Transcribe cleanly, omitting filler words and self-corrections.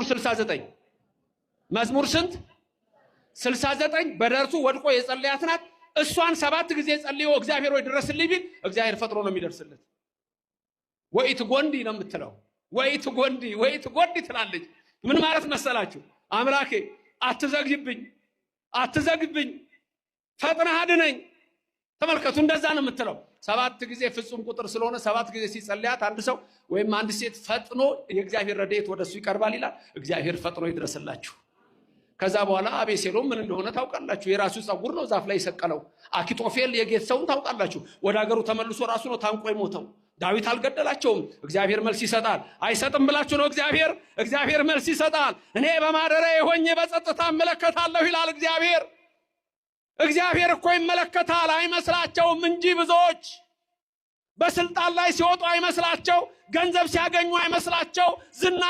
69። መዝሙር ስንት? 69። በደረቱ ወድቆ የጸለያት ናት። እሷን 7 ጊዜ ጸልዮ እግዚአብሔር ሆይ ድረስልኝ ቢል እግዚአብሔር ፈጥኖ ነው የሚደርስለት። ወኢትጐንዲ ነው የምትለው። ወኢትጐንዲ፣ ወኢትጐንዲ ትላለች። ምን ማለት መሰላችሁ? አምላኬ አትዘግይብኝ፣ አትዘግብኝ፣ ፈጥነህ አድነኝ። ተመልከቱ፣ እንደዛ ነው የምትለው። 7 ጊዜ ፍጹም ቁጥር ስለሆነ 7 ጊዜ ሲጸልያት አንድ ሰው ወይም አንድ ሴት ፈጥኖ የእግዚአብሔር ረድኤት ወደሱ ይቀርባል ይላል። እግዚአብሔር ፈጥኖ ይድረስላችሁ። ከዛ በኋላ አቤሴሎም ምን እንደሆነ ታውቃላችሁ። የራሱ ጸጉር ነው ዛፍ ላይ የሰቀለው። አኪጦፌል የጌት ሰውን ታውቃላችሁ። ወደ ሀገሩ ተመልሶ ራሱ ነው ታንቆ የሞተው። ዳዊት አልገደላቸውም። እግዚአብሔር መልስ ይሰጣል። አይሰጥም ብላችሁ ነው? እግዚአብሔር መልስ ይሰጣል። እኔ በማደሪያዬ ሆኜ በጸጥታ እመለከታለሁ ይላል እግዚአብሔር። እግዚአብሔር እኮ ይመለከታል። አይመስላቸውም እንጂ ብዙዎች በስልጣን ላይ ሲወጡ አይመስላቸው፣ ገንዘብ ሲያገኙ አይመስላቸው፣ ዝና